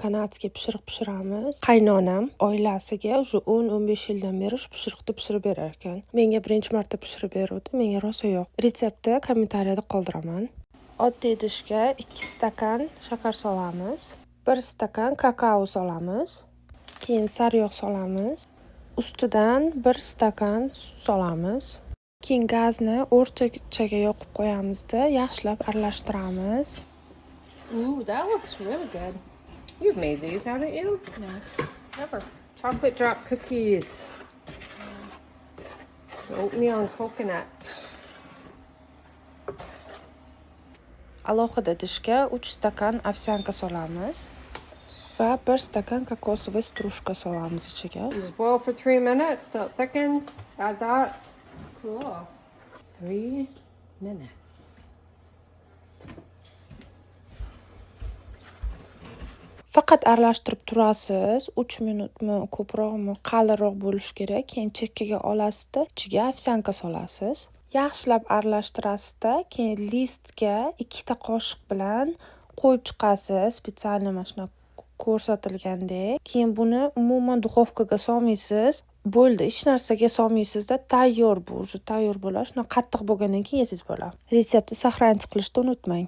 Канадский pishiriq pishiramiz. Qaynonam oilasiga уже 10-15 yildan beri shu pishiriqni pishirib berar ekan. Menga birinchi marta pishirib beruvdi, menga rosa yoqdi. Retseptni kommentariyada qoldiraman. Oddiy idishga 2 stakan shakar solamiz. 1 stakan kakao solamiz. Keyin sariyog' solamiz. Ustidan 1 stakan sut solamiz. Keyin gazni o'rtachaga yoqib qo'yamizda, yaxshilab aralashtiramiz. Ooh, that looks really good. You've made these, haven't you? No, never. Chocolate drop cookies. Oatmeal and coconut. Alohida idishga 3 stakan овсянка solamiz va 1 stakan кокосовый стружка solamiz ichiga. You just boil for 3 minutes till it thickens. Add that. Cool. 3 minutes. Faqat aralashtirib turasiz, 3 minutmi, ko'proqmi, qalinroq bo'lishi kerak. Keyin chekkaga olasizda, ichiga овсянка solasiz. Yaxshilab aralashtirasizda, keyin listga ikkita qoshiq bilan qo'yib chiqasiz, специально mana shunaqa ko'rsatilgandek. Keyin buni umuman duxovkaga solmaysiz. Bo'ldi, hech narsaga solmaysizda, tayyor bu, уже tayyor bo'ladi. Shunaqa qattiq bo'lgandan keyin yesangiz bo'ladi. Retseptni сохранить qilishni unutmang.